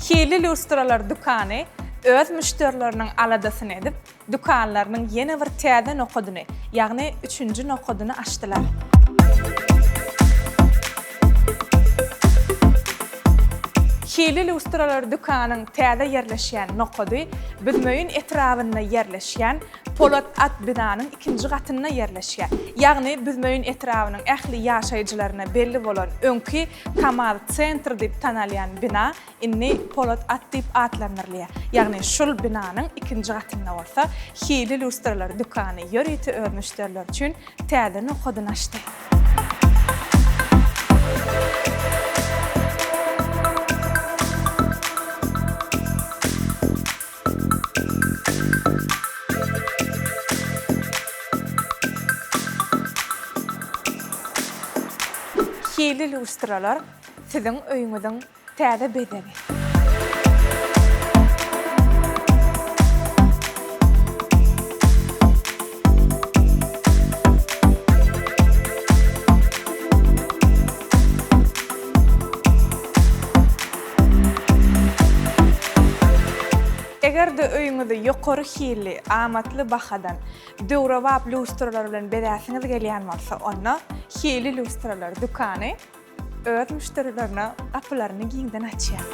Hilli lýustralar dükany öz müşderileriniň aladasyny edip, dükanlarynyň ýene bir täze nokadyny, ýagny üçünji nokadyny açdylar. Hilli lýustralar dükanyň täze ýerleşýän nokady Büzmeýin etrabynda ýerleşýän Polat at binanyň ikinji gatynda ýerleşýär. Ýagny Büzmeýin etrabynyň ähli ýaşaýjylaryna belli bolan öňki Kamaz sentr diýip tanalýan bina indi Polat at diýip atlandyrylýar. Ýagny şul binanyň ikinji gatynda bolsa Hili lýustralar dükany ýörite öz müşderileri üçin täze nokadyny açdy. Hili lýustralar siziň öýüňiziň täze bezegi. Eger-de öýüňizi ýokary hilli, amatly bahadan, döwrebap lýustralar bilen bezäsiňiz gelýän bolsa, onda Hili lýustralar dükany öz müşderilerine gapylaryny giňden açýar.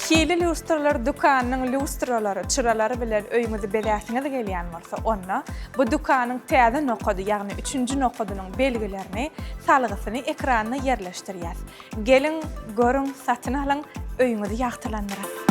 Hili lýustralar dükanynyň lýustralary, çyralary bilen öýüňizi bezäsiňiz gelýän bolsa, onda bu dükanyň täze nokady, ýagny üçünji nokadynyň belgilerini, salgysyny ekranda ýerleşdirýäs. Geliň, görüň, satyn alyň, öýüňizi ýagtylandyryň!